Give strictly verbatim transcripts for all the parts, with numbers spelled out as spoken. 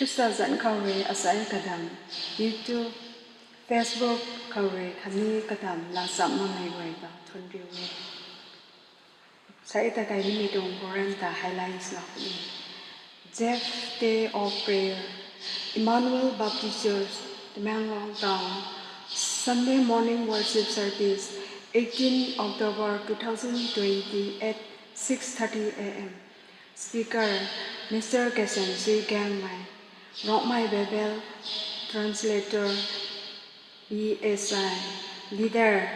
Khrista zanc khou rui asai kadam, YouTube, Facebook khou rui khatni kadam laa cham makmei guay ta thunriu e. Sai ta kai nimei tuang program ta highlights lak ni. Jeff Day of Prayer, Emmanuel Baptist Church, Tamenglong Town, Sunday morning worship service, eighteen October two thousand twenty at six thirty A M. Speaker, Mister Kasen Sui Gangmei, Rongmei Bible translator, B S I, leader,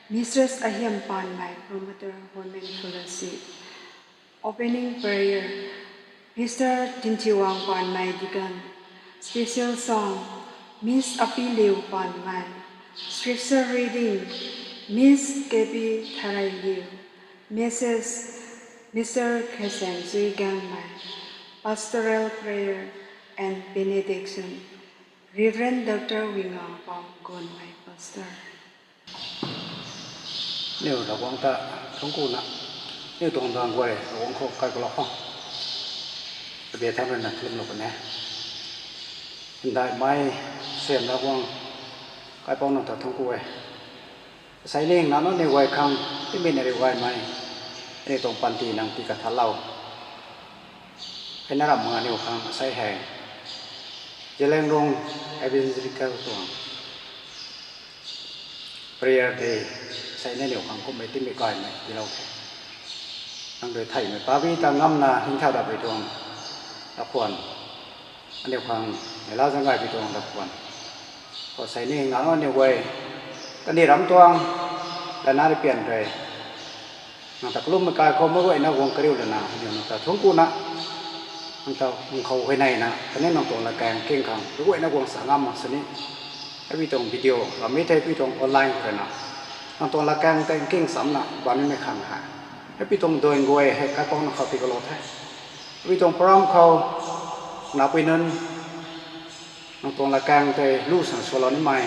Mistress Ahiam Panmei, promoter, Women Fellowship. Opening prayer, Mister Tinthiwang Panmei, deacon. Special song, Miss Apiliu Panmei. Scripture reading, Miss K P Tharailiu. Message, Mister Kheseng Zui Gangmei. Pastoral prayer and benediction, Reverend Doctor Winga Pam Gonmei, Pastor. Niw Ravguangc ta thungc kuna, niw tuang daeng guay Ravguangc khou kai kalou khang, tabia thangc rui na kalimlou kan e. Ndaimei Siam Ravguangc, kaipouc nang ta thungc ku e. Asei ning nang na niw guay khang, timei na riu gaymei, aniw tuang panty nang tii kathanclou. Hei na ramh mak aniw khang asei hei Zeliangrong Evangelical tuang prayer day, asei na niw khang kummei timei kaymei tiilou the. Nang rui theihmei pabi ta ngamna ningthau dapui tuang lakhwan, aniw khang neihla zaeng gaypui tuang lakhwan khou asei ning nang na niw guay kandih ramc tuang lana ripian rui nang ta kalummei kai khou meic guayna guang kariu lana aniw nang ta thungc kuna, nang ta nang khou huayneyna khatni nang tuang latkaeng king khang meic guayna guang sa ngam mak sini. Hei pui tuang video rammei thei pui tuang online khou rui na, nang tuang latkaeng tei nking chamcna bam nimei khang hei, hei pui tuang daeng guay hei kaipouc nang khou tii kalou the. Hei pui tuang program khou napui nunc nang tuang latkaeng tei lu san swlou nimei,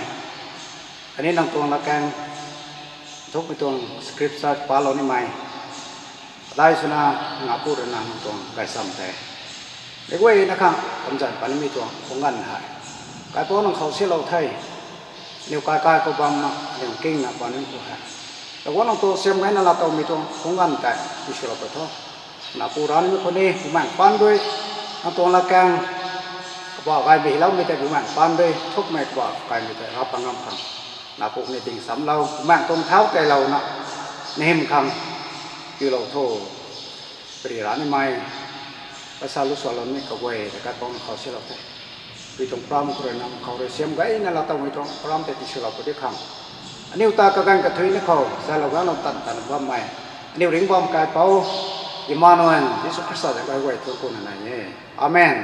khatni nang tuang latkaeng nthukmei tuang scripture palou nimei, kadai swna nang apu rui na nang tuang gaychamv tei meic guayna khang kamzan pat nimei tuang phungc ganv hei kaipouc nang khou silou the. Aniw kaikai khou bamna aniw kingna bam nimei khou hei, Ravguangc nang tuang siam gayna laatowmei tuang phungc ganv tei tiswlou pat tho. Nang apu rui nimei khou ni Bumaengh Paan rui nang tuang latkaeng kabah gaymei hyloumei tei Bumaengh Paan rui nthukmei kabah gaymei tei rap pat ngam khang, nang apu ni ding chamclou, Bumaengh tuang thau tei louna nang hym khang tiilou tho. Pary ra nimei, kasa lu swlou nimei kaguay ta kaipouc nang khou silou the. Pui tuang program khou rui nang khou rui siam gayna laatowmei tuang program tei tiswlou pat di khang, aniw ta kaganv kathuina khou zaylouna tan tan bammei aniw ringc bam kaipouc Emmanuel Jisu Khrista zanc khou guay thungc kuna nai e. Amen.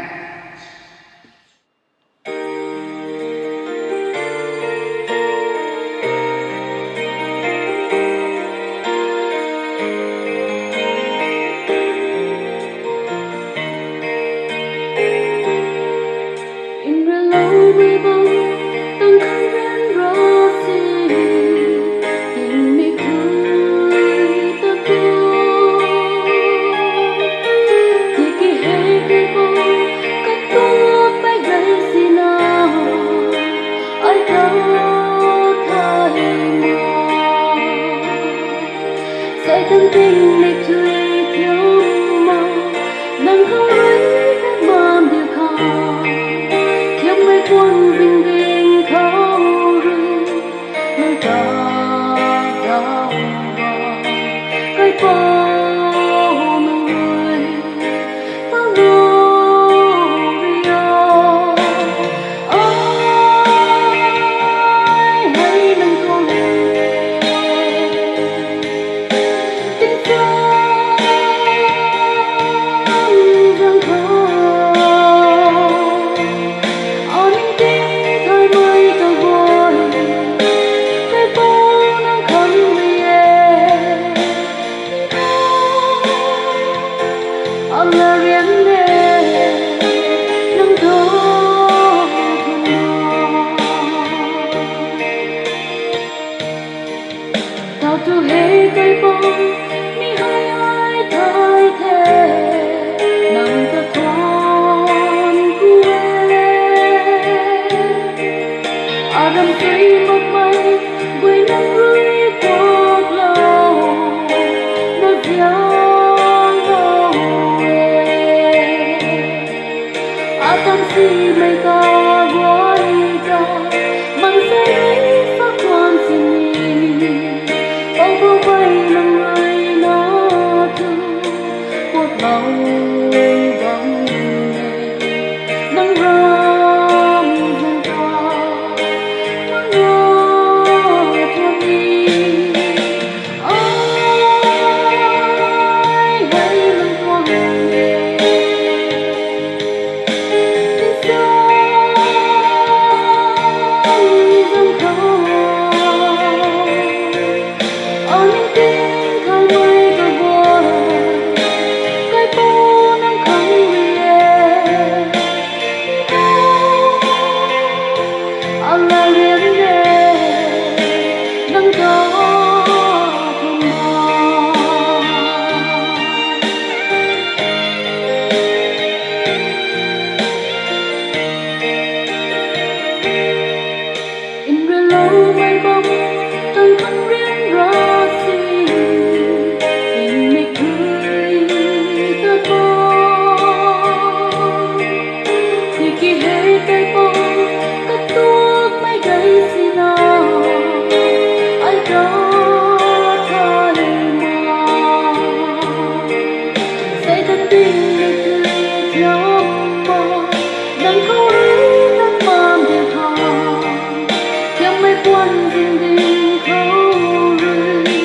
Atam simei kaguay ta, maansei rui sa tuang sini, Poubauhmei nang rui na tu, puaklou bam e, nang ram zang ta, nang ram tuang ni. Ai, hei nang tuang e. Tingsang zang khou, aning ting khaymei kaguay, Kaipouc nang khang rui e. Ala rian e, nang ta thuma. Nriloumei bam, tang khang rian ra si, nmei khui ta ta. Tiki hei Kaipouc, katuakmei gay sina, ai ta thay ma. Seitaan ding ni tui thiam ma, nang khou rui nang maan di ha. Thiammei puan zing ding khou rui,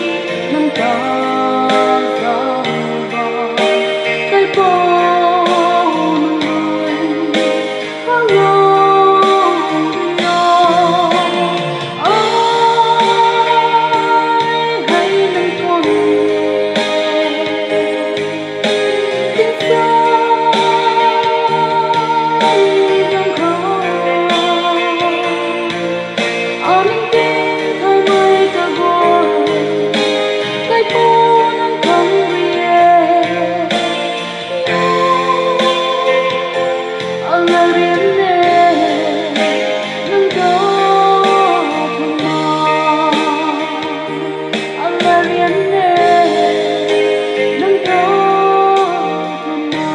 nang ta zauc ba. Kaipouc nang rui, palou ni o. Ai, hei nang tuang e. Tingsang zang khou, aning ting khaymei kaguay, Kaipouc nang khang rui e. Ala rian e, nang ta thuma. Ala rian e, nang ta thuma.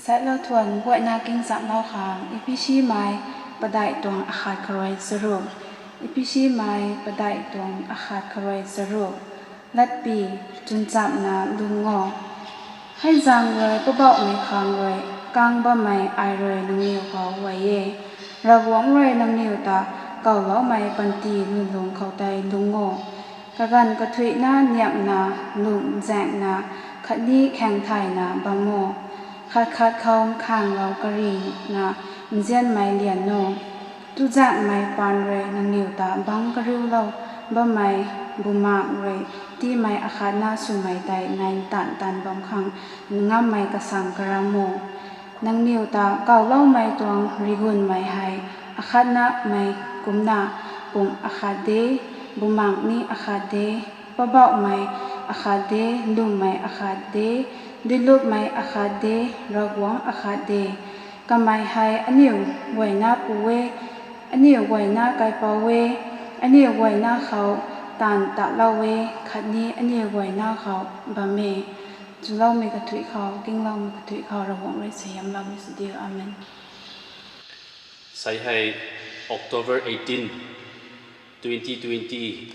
Saitlou thuan guayna kingzamlou khang, Ephesmei padeih tuang akhat kharui charuk. Ephesmei padeih tuang akhat kharui charuk. Latpy: Chwnchapna lung o. Hei zaeng rui Poubauhmei khang rui kang bammei ai rui nangniw khou guay e. Ravguangc rui nangniw ta kawloumei panty lwnlung khou tei lung o. Kaganv kathuicna niamna, lungh zaengna khatni khaengthayna bam o. Khat khat khou nkhaenglou karina nzianmei lian o. Tuzaenghmei paan rui nangniw ta bangc kariulou bammei, bumaengh rui tiimei akhatna swmei tei nai ntanv tanv bam khang ngammei kasang karam o. Nangniw ta kawloumei tuang rigunmei hei akhatnamei kumcna, pumc akhat de, bumaengh ni akhat de, Poubauhmei akhat de, lwmmei akhat de, duilupmei akhat de, Ravguangc akhat de. Kamei hei aniu guayna Pu e, aniu guayna Kaipouc e, aniu guayna khou taanv talou e, khatni aniu guayna khou bam e. Chuloumei kathuic khou, kingloumei kathuic khou Ravguangc rui suaihiamloumei sw diu. Amen. Sei hei October eighteen, twenty twenty,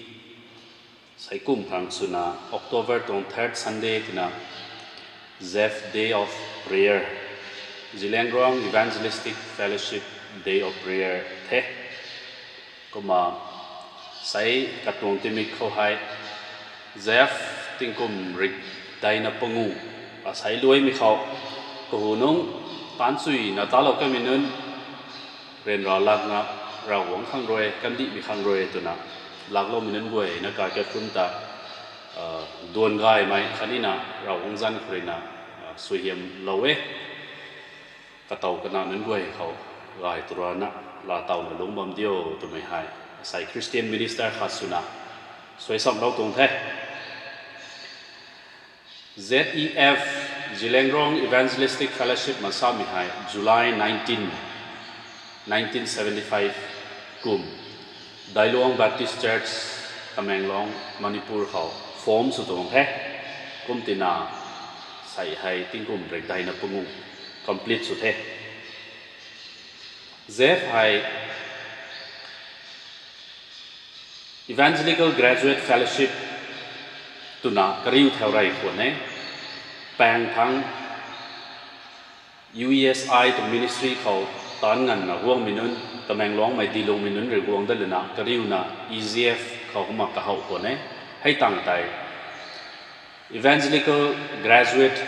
sei kum khang swna October tuang third Sunday twna Zeph Day of Prayer, Zeliangrong Evangelistic Fellowship Day of Prayer the. Kumna sei katuang timik khou hei Zeph tingkum rik daina pangu, asei luaimei khou, kahu nungc taanchuina talou kamei nunc, ryanra lakna Ravguangc khang rui, kandihmei khang rui twna lakloumei nunc guayna kaikat khun ta, duan gaymei khatnina Ravguangc zanc khou ruina suaihiamlou e. Katow kana nunc guay khou gay tu rana laatowna lungc bam diu twmei hei asei Christian minister khat swna suaisamlou tuang the. Z E F, Zeliangrong Evangelistic Fellowship masamei hei July nineteen, nineteen seventy-five kum Dailuang Baptist Church, Tamenglong, Manipur khou form sw tuang the. Kum tina, sei hei tingkum rikdeina pungu complete sw the. Zef hei Evangelical Graduate Fellowship twna kariu thau rey khwan e. Paeng thangc U E S I tuang ministry khou taanc nganvna guangmei nunc, Tamenglongmei dilungmei nunc rui guang dat lana kariuna E G F khou kumna kahouh khwan e. Hei tangv tei Evangelical Graduate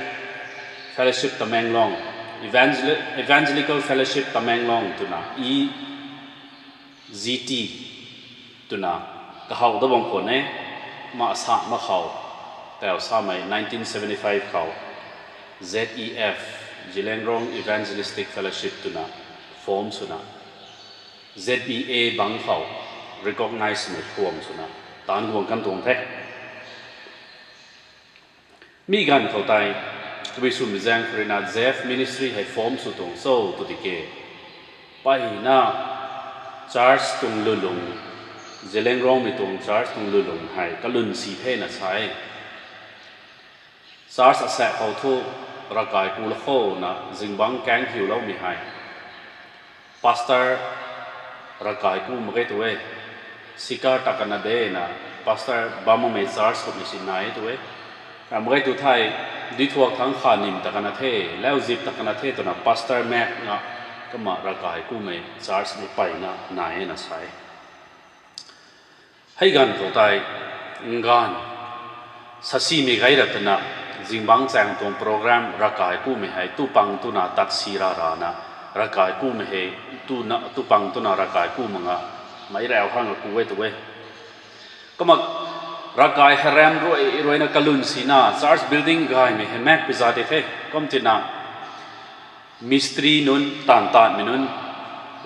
Fellowship Tamenglong, Evangeli-, Evangelical Fellowship Tamenglong twna E G T twna kahouh dat bam khwan e. Kumna sa mak khou, tau samei nineteen seventy-five khou Z E F, Zeliangrong Evangelistic Fellowship twna form swna Z B A bangc khou recognize swmei phuam swna taanc guang kan tuang the. Mi ganv khou tei, tabui swmei zaeng khou ruina Zef ministry hei form sw tuang cho tw tiki, mpeyna church tuang lulung, Zeliangrongmei tuang church tuang lulung hei kalwn si thena sa e. Church asaekc khou thu ravkai ku la khona zingbangc kaeng hiuloumei hei pastor ravkai ku mak ge tw e. Sikar ta kana de na, pastor bam makmei church kummei si nai e tw e. Ram mak ge tu thei, duithuak thangc kha nim ta kana the, lauzip ta kana the twna pastor mak nga, kumna ravkai kumei church mei mpeyna nai e na sa e. Hei ganv khou tei, nganv, sasimei gay ra twna, zingbangc chaeng tuang program ravkai kumei hei tupang twna tat si ra rana, ravkai kumei hei tuna, tupang twna ravkai ku mak nga, meic rau khang a ku e tw e. Kumna ravkai hei ram rui ruina kalwn sina, church building gaymei hei maekpui za di the, kum tina, mistri nunc, taanv tatmei nunc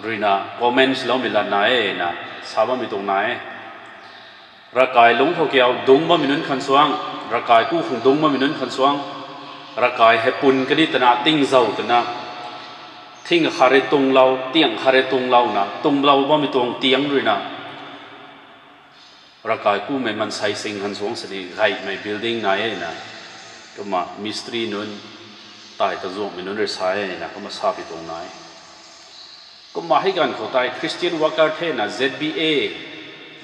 ruina comments loumei lat nai e na, sa bammei tuang nai e. Ravkai lungc khou kiu dungc bammei nunc khan suang, ravkai ku khang dungc bammei nunc khan suang, ravkai hei pun kani twna, tingzau twna, thing khat rui tunglou, tiang khat rui tunglouna, tunglou bammei tuang tiang ruina, ravkai kumei mansei sing khan suang sini gaymei building nai e na, kumna mistri nunc, tai tazuanghmei nunc rui sa e na, kumna sapui tuang nai. Kumna hei ganv khou tei Christian worker thena Z B A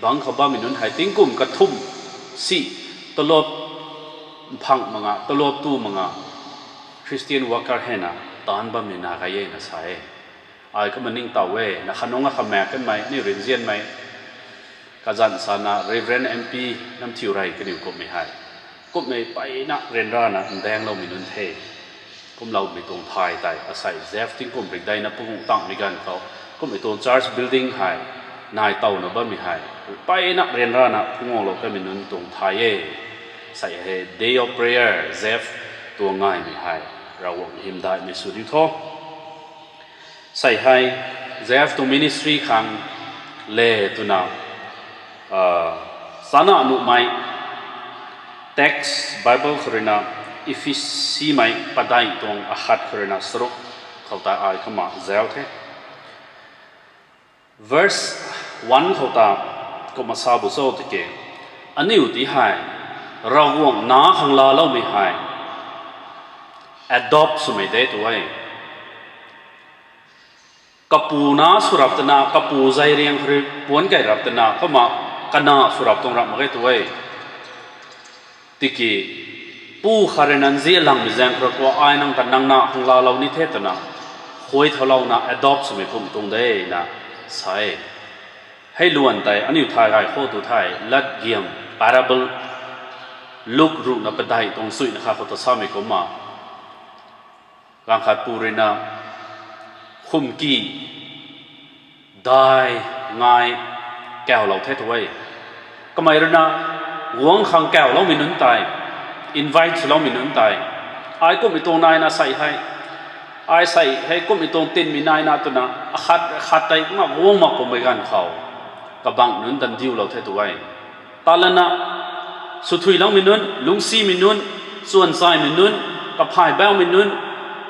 bangc khou bammei nunc hei tingkum kathumh si talop mphang mak nga, talop tu mak nga, Christian worker hei na taanc bammei na gay e na sa e. Ai kumna ningtow e, na khanungc a kha maek kanmei, aniu rinzianmei, kazanc sana Reverend M P Namthiu Rey kaniw kumhmei hei, kumhmei mpeyna ryanrana ndaengloumei nunc the. Kumloumei tuang thay tei asei Zef tingkum rikdeina pungu tangmei ganv khou, kumhmei tuang church building hei nai towna bammei hei mpeyna ryanrana phungguanglou kanmei nunc tuang thay e. Sei hei Day of Prayer Zef tuang ngaymei hei Ravguangc hymdaihmei sw diu tho. Sei hei Zef tuang ministry khang le twna, chana nuhmei text Bible khou ruina, Ephesimei padeih tuang akhat khou ruina charuk khou ta ai kumna zauc the. Verse one khou ta kumna sa bu cho tiki, aniu ti hei Ravguangc nac khang laaloumei hei adopt swmei de tw e. Kapu nac sw rap twna, kapu zai riang khou rui puanc kai rap twna, kumna kanac sw rap tuang rap mak ge tw e. Tiki, pu khat rui nzianlangmei zaeng khou rui khou ai nang ta nang nac khang laalou ni the twna, khuay thaulouna adopt swmei kum tuang de na sa e. Hei luan tei aniu thay gay khou tu thei, latgiam, parable, Luk ruhna padeih tuang suina khat khou ta samei kumna, ganv khat pu ruina khumki dai ngai kaulou the tw e. Kamei ruina guang khang kauloumei nunc tei, invite swloumei nunc tei, ai kumhmei tuang naina sei hei, ai sei hei kumhmei tuang tinmei naina twna, akhat akhat tei kumna guang mak kummei ganv khou, kabangc nunc tandiulou the tw e. Talana, swthuiloumei nunc, lungcsimei nunc, chuanchaymei nunc, kaphay baumei nunc,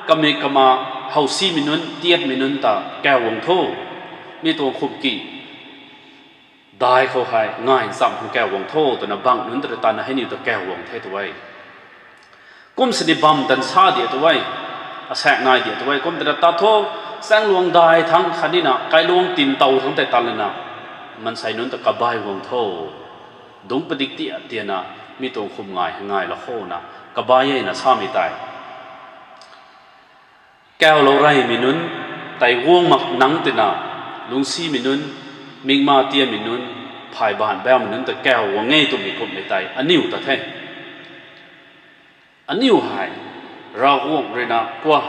kamik kama, howsimei nunc, tiatmei nunc ta kau guang tho. Mi tuang khumki dai khou hei ngai nchamh khang kau guang tho twna bangc nunc ta rui tana hei niw ta kau guang the tw e. Kum sini bam tan sa diak tu e, asaekc nai diak tu e, kum tana ta tho, Chaengluangdai thangc khatni na Kailuang Tintow thangc tei tat lana, maansei nunc ta kabai guang tho, dungc padik tiak tiana, mi tuang khum ngai hei ngai la khona, kabai e na samei tei. Kaulou reymei nunc tei guang mak nang tina, lungcsimei nunc, mingma tiamei nunc, phay baanc baumei nunc ta kau guang e twmei kumhmei tei aniu ta the. Aniu hei, Ravguangc ruina kua,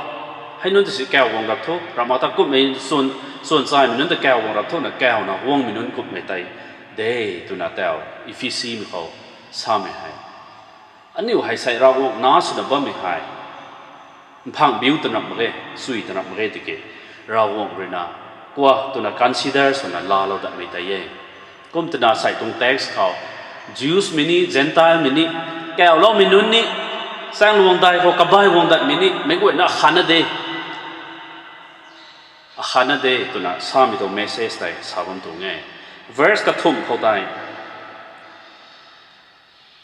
hei nunc ta si kau guang rap thu, ramh ta kumhmei chwn, chwn chaymei nunc ta kau guang rap thu na kauna guangmei nunc kumhmei tei de, twna tau, Ephesimei khou samei hei. Aniu hei sei Ravguangc na swna bammei hei mphang biu tanap mak ge, sui tanap mak ge tiki, Ravguangc ruina kua twna consider swna laalou datmei tei e. Kum tana sei tuang text khou, Jewsmei ni, Gentilemei ni, kauloumei nunc ni, Chaengluangdai khou kabai guang datmei ni, meic guayna akhatna de, akhatna de twna samei tuang message tei sa bam tuang e. Verse kathumh khou tei,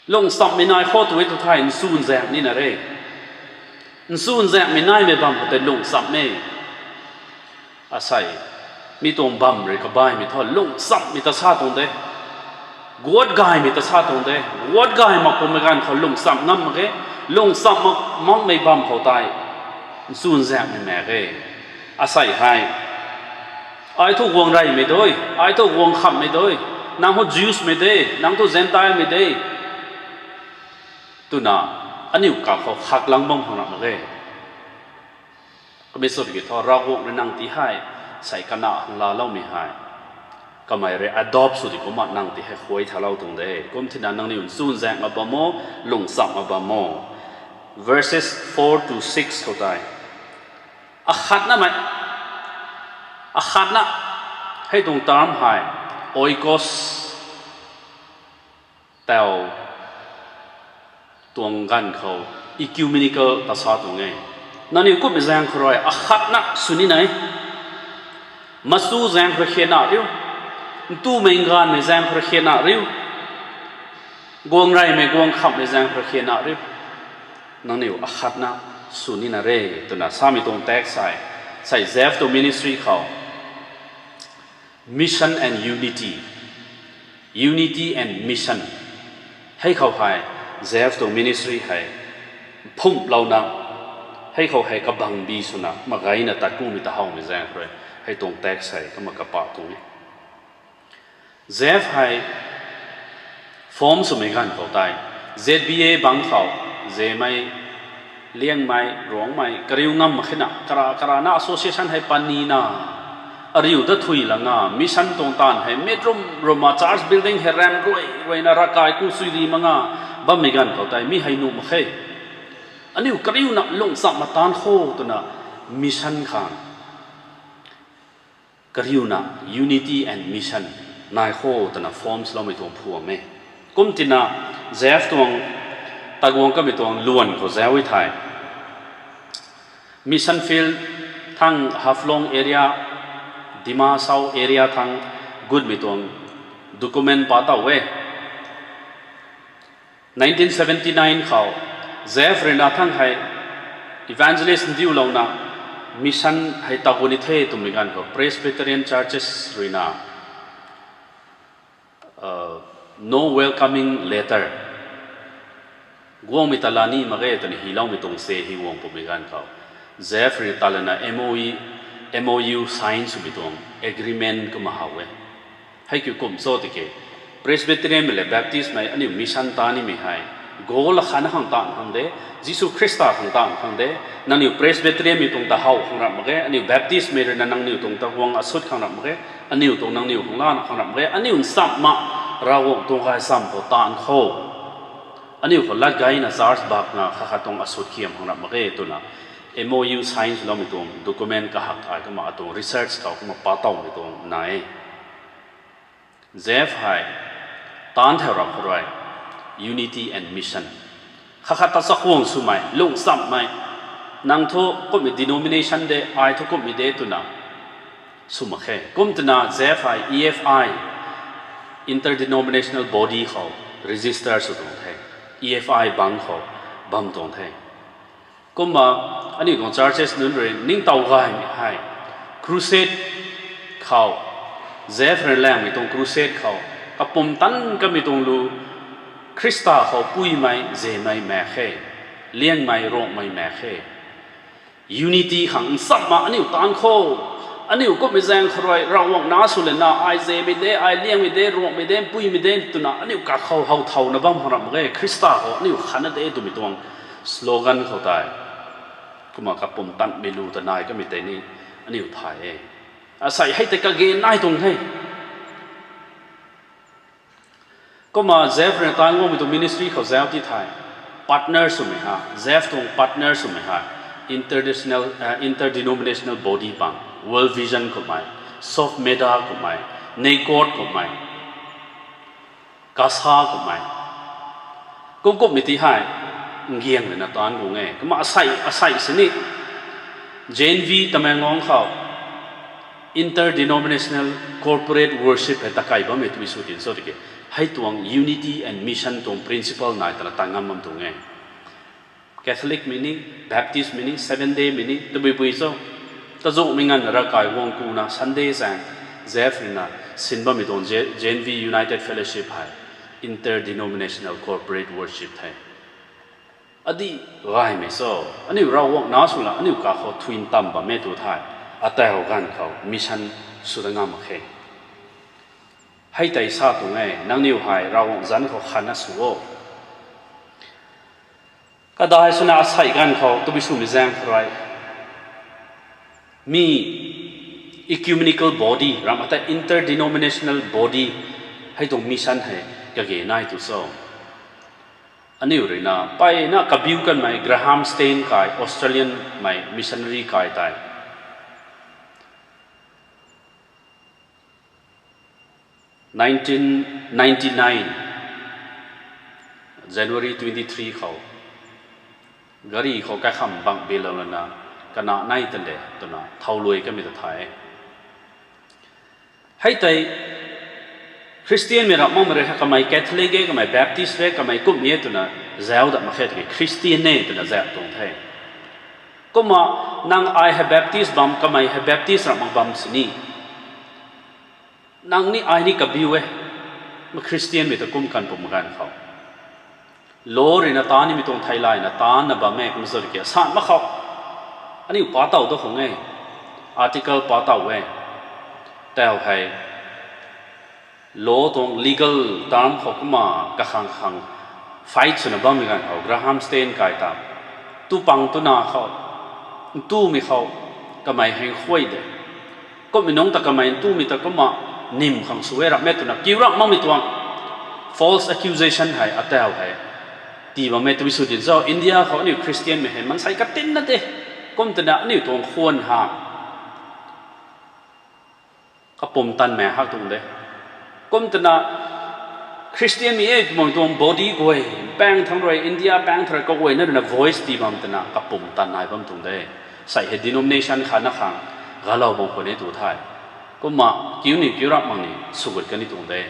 lungchamhmei nai khou tu e tu thei nchunzaenghmei nina re. Nchunzaenghmei naimei bam khou tei lungcham e. Asei, mi tuang bam rui kabaimei thu lungchamhmei ta sa tuang de. Guat gaymei ta sa tuang de. Guat gay mak kummei ganv khou lungcham ngam mak ge. Lungcham mak, makmei bam khou tei nchunzaenghmei mak ge. Asei hei, ai thu guang reymei de, ai thu guang khamhmei de, nang thu Jewsmei de, nang thu Gentilemei de, twna aniu kakhou khaklang bam khang rap mak ge. Kamei sw ki thu Ravguangc rui nang ti hei sei kana khang laaloumei hei, kamei rui adopt sw di kumna nang ti hei khuay thalou tuang de. Kum thina nangniw nchunzaengh a bam o, lungcham a bam o. Verses four to six khou tei, akhatnamei, akhatna, hei tuang term hei oikos tau tuang ganv khou ecumenical ta sa tuang e. Nangniw kumhmei zaeng khou rui akhatna sw nina e. Machu zaeng khou rui khe na riu, ntumei nganvmei zaeng khou rui khe na riu, guang reymei guang khamhmei zaeng khou rui khe na riu, nangniw akhatna sw nina re, twna samei tuang text hei, sei Zeph tuang ministry khou, mission and unity, unity and mission, hei khou hei, Zeph tuang ministry hei phumhlouna, hei khou hei kabangbi swna mak gayna tat kumhmei ta howmei zaeng khou rui, hei tuang text hei kumna kapa tuang e. Zeph hei form swmei ganv khou tei, Z B A bangc khou, Zemei, Liangmei, Ruangmei, kariu ngam mak khe na, kara karana association hei panina, ariu ta thui lana, mission tuang taanv hei mit rum ruma church building hei ram ruai ruaina ravkai ku sui ri mak nga, bammei ganv khou tei mi hei nuh mak khe. Aniu kariuna lungcham ma taanv kho twna mission khang, kariuna unity and mission nai kho twna form swloumei tuang phuam e. Kum tina Zeph tuang taguang kamei tuang luan khou zauc e thei, mission field thang Haflong area, Dima Hasao area thang gutmei tuang document pa tow e. Nineteen seventy nine khou, Zeph ruina thang hei evangelist ndiulouna mission hei tagu ni the twmei ganv khou Presbyterian churches ruina, uh, no welcoming letter, guangmei ta la ni mak ge twna hyloumei tuang se hy guang pumei ganv khou, Zeph ruina ta lana M O U, M O U sign swmei tuang agreement kumna how e. Hei kiu kum cho tiki, Presbyterianmei le Baptistmei aniu mission ta nimei hei, goal akhatna khang taanv khang de, Jisu Khrista khang taanv khang de, nangniw Presbyterianmei tuang ta how khang rap mak ge, aniu Baptistmei ruina nangniw tuang ta guang asut khang rap mak ge, aniu tuang nangniw khang lana khang rap mak ge, aniu nchamhna, Ravguangc tuang gaychamv khou taanv kho. Aniu khou lat gayna church bakna khat khat tuang asut khiam khang rap mak ge twna, M O U sign swloumei tuang document kahak ai kumna atuang research khou kumna pa towmei tuang nai e. Zeph hei taanv thau rap khou rui, unity and mission, khat khat ta chakhwang swmei, lungchamhmei, nang thu kumhmei denomination de, ai thu kumhmei de twna sw mak khe. Kum twna Zeph hei E F I, interdenominational body khou register sw tuang the. E F I bangc khou bam tuang the. Kumna aniu tuang churches nunc rui ningtow gaymei hei, crusade khou, Jeff rui langmei tuang crusade khou, kapumtan kamei tuang lu, Khrista khou puimei zemei maek khe, liangmei ruangmei maek khe. Unity khang nchamna aniu taanv khou, aniu kummei zaeng khou rui Ravguangc nac sw lana, ai zemei de, ai liangmei de, ruangmei de, puimei de twna aniu kakhou how thauna bam khang ramh mak ge. Khrista khou aniu khatna de twmei tuang slogan khou tei, kumna kapumtanmei lu ta nai kamei tei ni aniu thay e. Asei hei tei kage nai tuang the. Kumna Jeff rui taanv guangmei tuang ministry khou zauc ti thei, partner swmei ha, Jeff tuang partner swmei ha, international, interdenominational body pang, World Vision kummei, Soft Meda kummei, NACOT kummei, CASA kummei, kum kummei ti hei ngiang lana taanv guang e. Kumna asei, asei sini J N V Tamenglong khou interdenominational corporate worship hei takai bammei tei sw tin cho tiki, hei tuang unity and mission tuang principle nai tana tan ngam bam tuang e. Catholicmei ni, Baptistmei ni, Seventh Daymei ni, tabui bui cho, tazuhmei nganv ravkai guang kuna Sunday zaeng, Jeff rui na sin bammei tuang J N V United Fellowship hei interdenominational corporate worship the. Adih gaymei cho, aniu Ravguangc nac sw la aniu kakhou thuy ntam bammei tu thei, atau ganv khou mission sw dat ngam mak khe. Hei tei sa tuang e, nangniw hei Ravguangc zanc khou khatna sw o. Kadai swna asei ganv khou tabui swmei zaeng khou rui, mi ecumenical body, ramh tei interdenominational body, hei tuang mission hei kage nai tu cho. Aniu rui na mpeyna kabiu kanmei Graham Staines kai, Australianmei missionary kai tei, nineteen ninety-nine January twenty-three khou, gari khou kaikham bang bilou lana, kana nai ta le twna thau luai kamei ta thay e. Hei tei Christianmei ramh makmei rui hei kamei Catholic e, kamei Baptist e, kamei kummei e twna zauc dat mak khe tiki, Christian e twna zauc tuang the. Kumna nang ai hei Baptist bam, kamei hei Baptist ramh mak bam sini, nang ni ai ni kabiu e, ma Christianmei ta kum kan pum ganv khou, law rui na taanv nimei tuang theilayna taanvna bam e. Kum zat ki asan mak khou, aniu pa taw da khang e, article pa taw e, tau hei law tuang legal term khou kumna kakhang kakhang fight swna bammei ganv khou Graham Staines kai ta, tu pang tuna khou, ntumei khou kamei heng khuay de, kummei nungc ta kamei ntumei ta kumna nim khang sw e ramh e twna kiu ramh makmei tuang false accusation hei atau hei tii bam e tei sw tin cho. India khou aniu Christianmei hei mansei katinna de, kum twna aniu tuang khwan ha kapumtanmei hak tuang de. Kum twna Christianmei e twmei tuang body guay, paeng thangc rui, India paeng thangc rui kaguayna rui na voice tii bam twna kapumtan nai bam tuang de. Sei hei denomination khatna khang galou bam khwan e tu the. Kumna kiu ni kiu ramh mak ni swgut kan ni tuang de.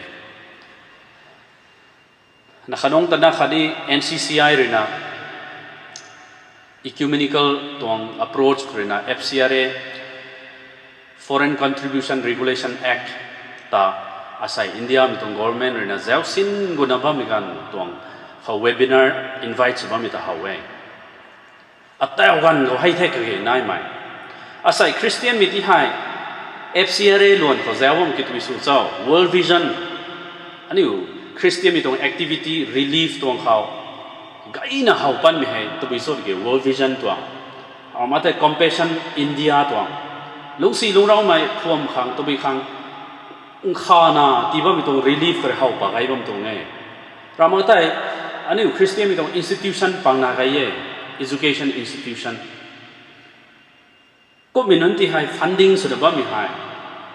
Na khatnungc tana khatni N C C I rui na ecumenical tuang approach khou rui na F C R A, Foreign Contribution Regulation Act ta, asei Indiamei tuang government rui na zauc sin guna bammei ganv tuang khou webinar invite sw bammei ta how e. Atau ganv khou hei the kage naimei, asei Christianmei ti hei F C R A luan khou zauc bam ki tei sw cho, World Vision, aniu Christianmei tuang activity relief tuang khou gayna how panmei hei tabui cho tiki World Vision tuang, ama tei Compassion India tuang, lungcsi lungcraumei phuam khang tabui khang nkhana tii bammei tuang relief khou rui how pa gay bam tuang e. Ramh mak tei aniu Christianmei tuang institution pang na gay e, education institution. Kummei nunc ti hei funding swna bammei hei,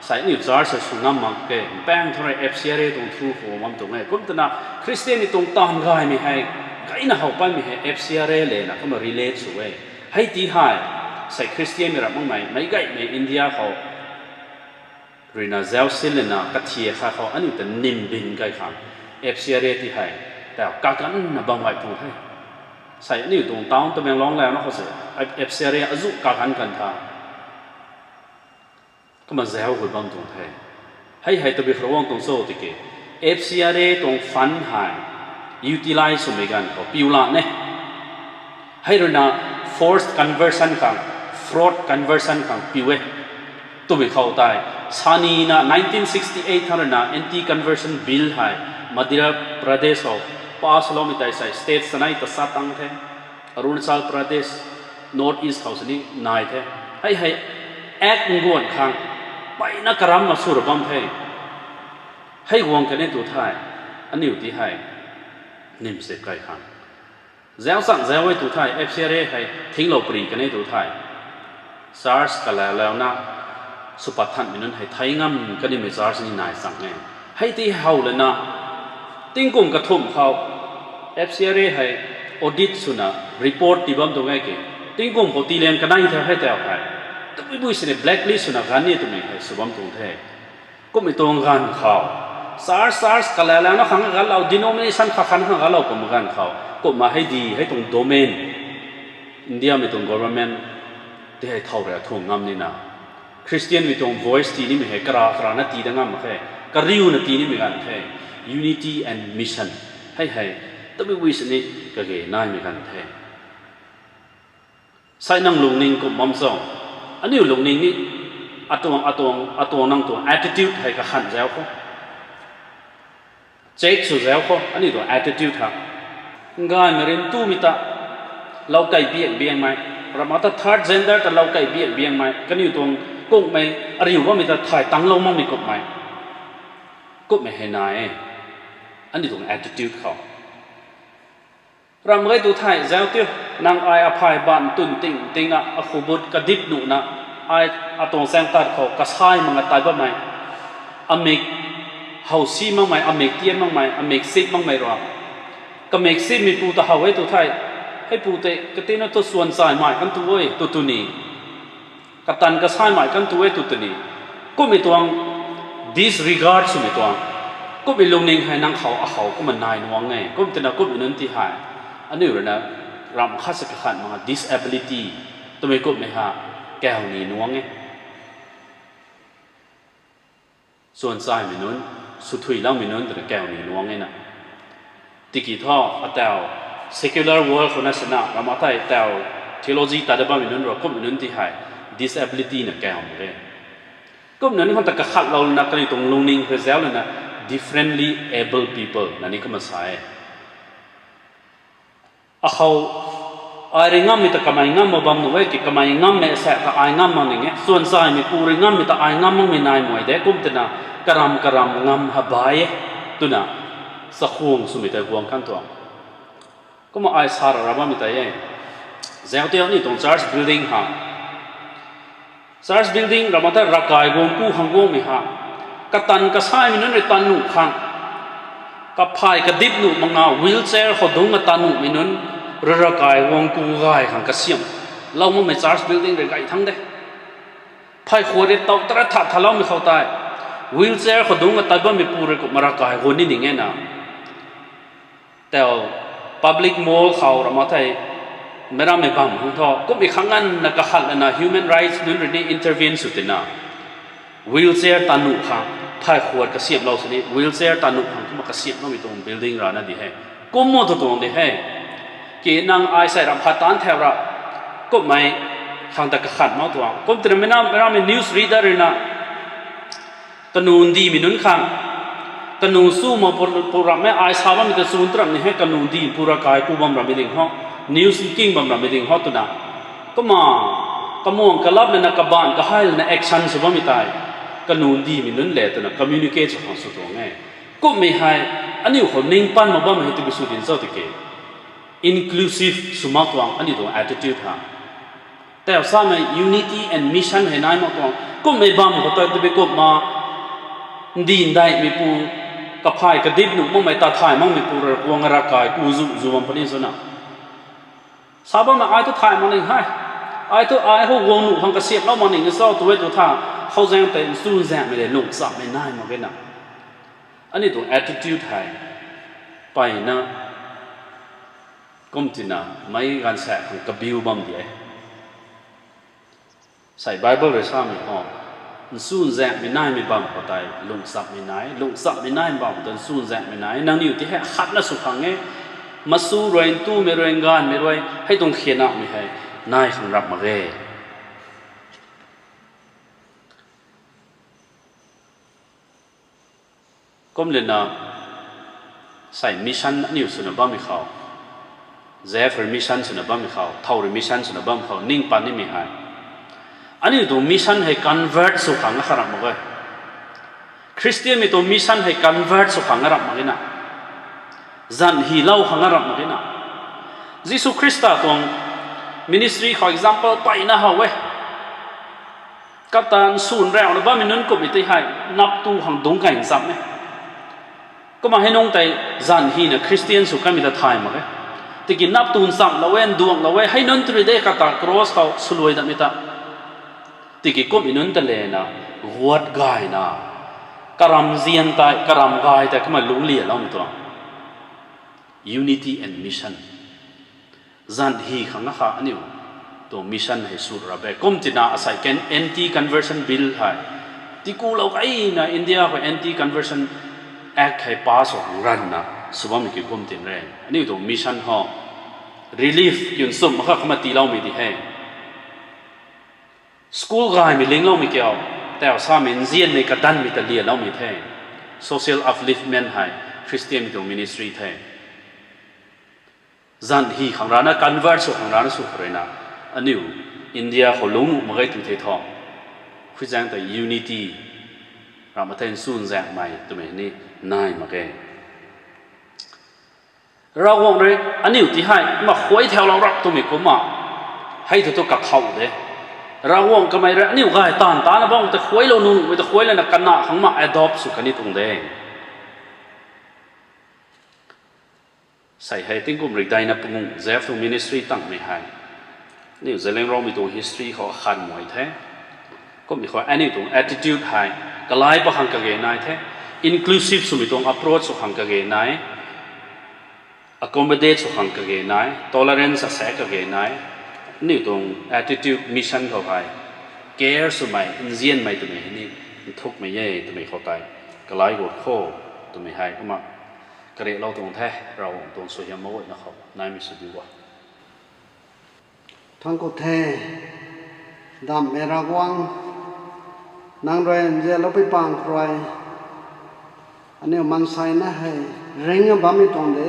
sei aniu church hei sw ngam mak ke, paeng thangc rui F C R A tuang through khou bam tuang e. Kum twna Christianmei tuang taanv gaymei hei gayna how panmei hei F C R A lena kumna relate sw e. Hei ti hei sei Christianmei ramh makmei meic gaymei India khou rui na zauc sin lana kathia kha khou aniu ta nimbin kai khang F C R A ti hei tau kaganvna bam gay tuang the. Sei aniu tuang town Tamenglong launa khou se, F C R A azuh kaganv kan tha. Kumna zauc hui bam tuang the. Hei hei tabui khou guang tuang cho tiki, F C R A tuang fund hei utilize swmei ganv khou piu la ne. Hei ruina forced conversion khang, fraud conversion khang piu e twmei khou tei, sanina nineteen sixty eight thang ruina Anti-Conversion Bill hei Madhya Pradesh khou pass loumei tei sei state sanei ta sa tang the. Arunachal Pradesh, North East khou sini nai the. Hei hei act nguan khang mpeyna karam na sw ra bam the. Hei guang kan e tu thei, aniu ti hei nim sip kai khang zauc chang zauc e tu thei, F C R A hei thinglou pary kan e tu thei, church kalaulouna sw pat thanmei nunc hei thei ngam kanimei church ni nai chang e. Hei ti how lana, tingkum kathumh khou F C R A hei audit swna report tii bam tuang e ki, tingkum khou tiiliang kanei the hei tau hei, tabui bui sini blacklist swna ganv ni twmei hei sw bam tuang the. Kummei tuang ganv khou, church church kalaulouna khang galou, denomination khat khat khang galou kummei ganv khou, kumna hei di hei tuang domain, Indiamei tuang government ti hei thow rui thuang ngam nina, Christianmei tuang voice tii nimei hei kara karana tii dat ngam mak khe, kariuna tii nimei ganv the. Unity and mission hei hei tabui bui sini kage naimei ganv the. Sei nang lungning kum bam cho? Aniu lungning ni atuang atuang atuang nang tuang attitude hei kakhan zauc khou, check sw zauc khou aniu tuang attitude ha. Ngaymei rin tumei ta lou kei biak biangmei, ramh ta third gender ta lou kei biak biangmei, kaniw tuang kungmei, ariu bammei ta thay tanglou makmei kumhmei, kumhmei hei nai e. Aniu tuang attitude khou ramh gei tu thei zauc tiu, nang ai aphay ban twn ting tingna akhubut kadip nuhna, ai atuang chaeng tat khou kasai mak nga tai bammei, amik how si makmei, amik tian makmei, amik sip makmei rua, kamik sipmei pu ta how e tu thei, hei pu tei katina tu suan chaimei kan tu e tu tu ni, katan kasaimei kan tu e tu tu ni, kumhmei tuang disregard swmei tuang, kumhmei lungning hei nang khou akhou kumna nai nuang e. Kum tina kumhmei nunc ti hei aniu ruina ramh khat sa kakhan mak nga disability twmei kumhmei ha kau ni nuang e. Suan chaimei nunc, swthuilangmei nunc twna kau ni nuang e na. Tiki thu atau secular world khou na sina ramh thei tau theology ta da bammei nunc rua kumhmei nunc ti hei disability na kau mak e. Kumna ni khang ta kakhatlou lana kaniw tuang lungning khou zauc lana differently abled people na ni kumna sa e. Akhou ai rui ngammei ta kamei ngam mak bam nuh e ki, kamei ngammei asaekc ta ai ngam mak ning e, suan chaimei pu rui ngammei ta ai ngam makmei nai muai de, kum tina karam karam ngam ha bai e twna chakhwang swmei tei guang kan tuang. Kumna ai sa ra ra bammei tei e. Zauc tei aniu tuang church building ha, church building ramh ta ravkai guang ku khang guangmei ha, katan kasaimei nunc rui tan nuh khang, kaphay kadip nuh mak nga wheelchair khou dungc katan nuhmei nunc rui ravkai guang ku gay khang kasiamh lou makmei church building rui gay thang de. Phay khuat rui tow tara that thaloumei khou tei wheelchair khou dungc katat bammei pu rui kumna ravkai guang ni ning e na. Tau public mall khou ramh thei meic rammei bam hang thu kumhmei khang nganvna kakhat lana human rights nunc rui ni intervene sw tina, wheelchair tan nuh khang, phay khuat kasiamhlou sini wheelchair tan nuh khang kumna kasiamhloumei tuang building rana di he. Kum ma thu tuang di he. Ki nang ai sei ramh khat taanc thau ra, kumhmei khang ta kakhat mak tuang. Kum tina meic rammei news reader rui na kanu ndihmei nunc khang, kanu su ma pu ramhmei ai sa bammei ta chun taram ni he, kanu ndih pu ravkai ku bam rammei ding ho, news king bam rammei ding ho twna, kumna kamuang kalap lana kabaanc kahai lana action sw bammei tei kanu ndihmei nunc le twna communicate sw khang sw tuang e. Kumhmei hei aniu khou ning pan mak bammei hei tabui sw din cho tiki, inclusive sw mak tuang aniu tuang attitude ha. Tau samei unity and mission hei nai mak tuang. Kumhmei bam khou ta tabui kumna ndih ndaihmei pu, kaphay kadip nuh makmei ta thay makmei pu rui guang ravkai ku zu zu bam puni swna, sa bammei ai thu thay mak ning he, ai thu ai hou guang nuh khang kasiamhlou mak ning cho tu e tu tha, khou zaeng tei nchun zaengmei le lung chammei nai mak e na. Aniu tuang attitude hei mpeyna Kum tina meic gaanvsaekc khang kabiu bam di e. Sei Bible rui samei ho, nchunzaenghmei naimei bam khou tei lungchapmei nai, lungchapmei naimei bam khou ta nchunzaenghmei nai. Nangniw ti hei khatna sw khang e, masu rui, ntumei rui, gaanvmei rui, hei tuang khianakmei hei nai khang rap mak ge. Kum lana, sei mission aniu swna bammei khou, Jeff rui mission swna bammei khou, Thau rui mission swna bammei khou ning pat nimei hei, aniu tuang mission hei convert sw khang kha rap mak e. Khristianmei tuang mission hei convert sw khang rap mak e na, zanc hylou khang rap mak e na. Jisu Khrista tuang ministry khou example peyna how e. Kata nsunrauhna bammei nunc kumhmei tei hei naptu khang dungc kay ncham e. Kumna hei nungc tei zanc hyna Khristian sw kanmei ta thay mak e. Tiki naptu nchamlou e, nduanglou e, hei nunc tu rui de kata cross khou swluai datmei ta. Tiki kumhmei nunc ta lana, guat gayna, karam zian tei, karam gay tei kumna lungclialoumei tuang. Unity and mission. Zanc hy khang kha aniu tuang mission hei sw rap e. Kum tina asei ken anti-conversion bill hei tikulou kaina India khou anti-conversion act hei pass sw khang ranvna sw bammei ki kum tin re. Aniu tuang mission ho relief kiu nchumh kha kumna tiiloumei di he. School gaymei lingloumei kiu, tau samei nzianmei kadanmei ta lialoumei the. Social upliftment hei Khristianmei tuang ministry the. Zanc hy khang rana, convert sw khang rana sw khou ruina, aniu India khou lungc nuh mak ge tu the thu. Khuizaeng ta unity, ramh ma the nchunzaenghmei twmei ni nai mak ge. Ravguangc rui aniu ti hei makhuay thaulou rap twmei kumna, hei thu tu kathau de. Ravguangc kamei rui aniu gay taanv tana bam ta khuaylou nuh, ta khuay lana kana khang ma adopt sw kani tuang de. Sei hei tingkum rikdeina panguh Jeff tuang ministry tangmei hei, aniu Zeliangrongmei tuang history khou akhan mei the. Kummei khou aniu tuang attitude hei kalai pa khang kage nai the. Inclusive swmei tuang approach sw khang kage nai. Accommodate sw khang kage nai. Tolerance asaekc kage nai. Aniu tuang attitude mission khou hei care swmei, nzianmei twmei hei ni nthukmei e twmei khou tei kalai gut kho twmei hei kumna karehlou tuang the. Ravguangc tuang suaihiam maguayna khou naimei sw diu o. Thuanc ku the, damhmei Ravguangc, nang rui nzianlou pui pang khou rui aniu maanseina hei ringna bammei tuang de.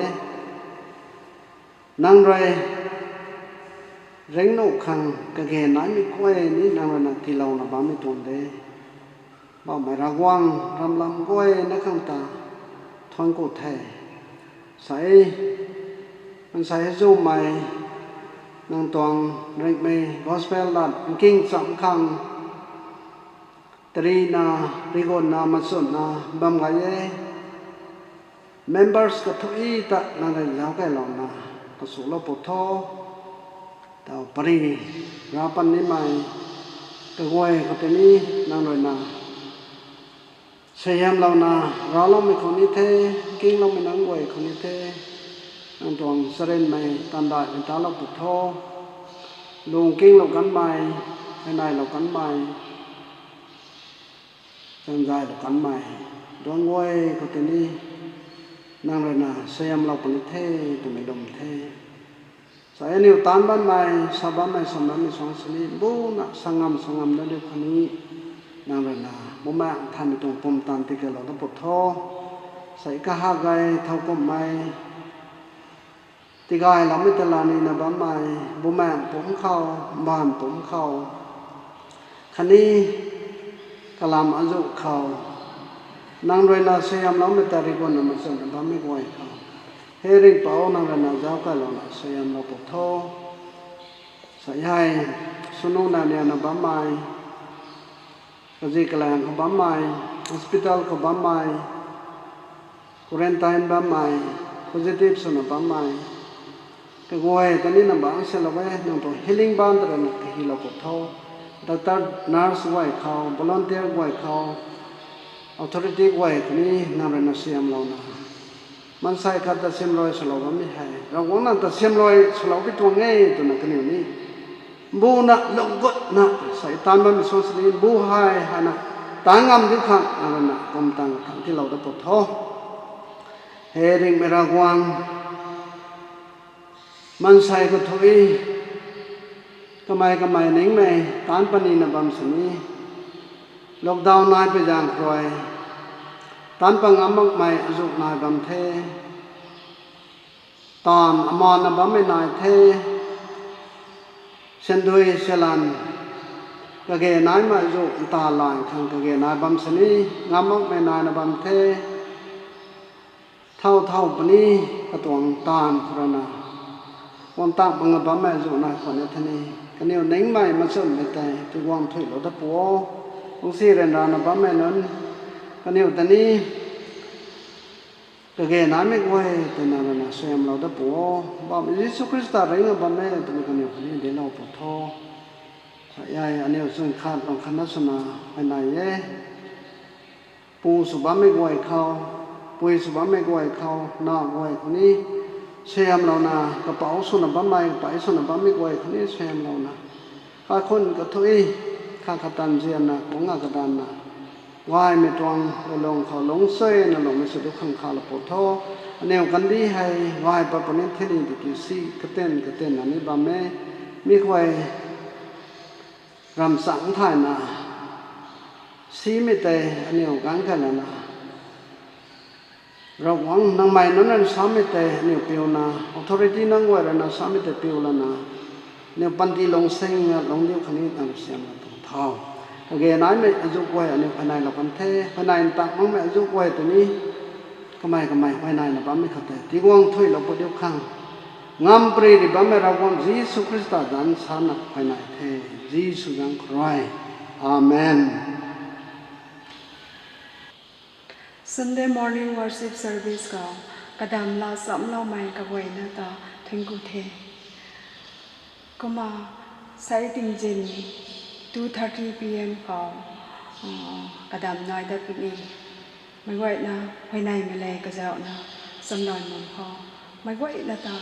Nang rui ringnuh khang kage naimei guay ni nang ruina tiilouna bammei tuang de. Bauhmei Ravguangc, ramlam guayna khang ta thuanc ku the. Sei, maansei zumei, nang tuang ringhmei gospel lat nking cham khang tarina, rigunna, machunna bam gay e. Members kathuic ta nang rui zauckailouna kasulou pw tho. Tau pary, rav pat nimei kaguay khou tei ni nang ruina suaihiamlouna, ravloumei khou ni the, nkingloumei nunc guay khou ni the, nang tuang charynmei tandaihmei talou pw tho. Lung nkinglou kanmei, heinaihlou kanmei, chanzaylou kanmei, duangc guay khou tei ni nang ruina suaihiamlou puni the twmei lwm the. Sa aniu taanc bammei, sa bammei, sa bammei suang sini buna sa ngam sa ngam da diu khatni nang ruina Bumaengh Nthanmei tuang pumtan tiilou da pw tho. Sei kahak gay thowkumhmei tigayloumei ta lanina bammei, bumaengh pumc khou, mbaanv pumc khou khatni kalam azuh khou nang ruina suaihiamloumei ta rigunna machunna bammei guay khou, he Ringhpouc, nang ruina zauckailouna suaihiamlou pw tho. Sa hei swnu naniana bammei, kazi kalaeng khou bammei, hospital khou bammei, quarantine bammei, positive swna bammei kaguay ta ni nang bangc silou e, nang tuang healing baan ta ruina kahilou pw tho. Doctor, nurse guay khou, volunteer guay khou, authority guay khou ni nang ruina suaihiamlouna Maansei khat ta siamruai swlou bammei hei Ravguangc nang ta siamruai swlou pi tuang e twna kaniw ni mbuna lunggutna sei taanv bammei swan sini mbu hei hana taanc ngam diu khang nang rui na kum tang thangc tiilou dat pw tho. He ringhmei Ravguangc, maansei kathui kamei kamei ningmei taanc panina bam sini lockdown nai pui zaeng khou rui taanc pat ngam makmei azuh nai bam the. Taanv amana bammei nai the. Syandui syalan kage naimei azuh nta lay khang kage nai bam sini ngam makmei naina bam the. Thau thau puni katuang taanv khou rui na guang tang mak nga bammei azuh nai khwan e theni kaniw ningmei machunmei tei tiguang thuilou dat pw o. Kungsi ryanrana bammei nunc kaniw ta ni kage naimei guay twna rui na suaihiamlou dat pw o. Bam Jisu Khrista ringna bam e twmei kaniw khatni dinclou pw tho. Sa e, aniw chwn khat tuang khatna swna huayney e. Pu sw bammei guay khou, pui sw bammei guay khou, na guay khou ni suaihiamlouna, kapouc swna bammei, kapei swna bammei guay khou ni suaihiamlouna, kaikhun kathui khat khat tan zianna kung nga kadanna gaymei tuang lulung khou lungcsuina lungmei sw du khang khalou pw tho. Aniw kandih hei gay pat puni theni tiki si katin katinna ni bam e. Mi khuay ramchangc thayna simei tei aniw ganv khat lana Ravguangc nangmei nunc rui samei tei aniw piuna, authority nunc guay rui na samei tei piu lana, aniw panty lungcsinna lungc diu khatni nang siamna tuang thau. Kage naimei azuh guay aniw huayneylou kan the, huayney ntak makmei azuh guay tei ni kamei kamei huayneyna bammei khou tei tiguang thuilou pw diu khang ngam pary ri bammei Ravguangc Jisu Khrista zanc sana huayney the. Jisu zanc khou rui. Amen. Sunday morning worship service khou kadam laa chamloumei kaguayna ta thuanc ku the. Kumna sei tingzin two thirty P M khou, uh, kadam nai dat puni. Meic guayna huayneymei le kazauhna chamlou bam khou meic guayna ta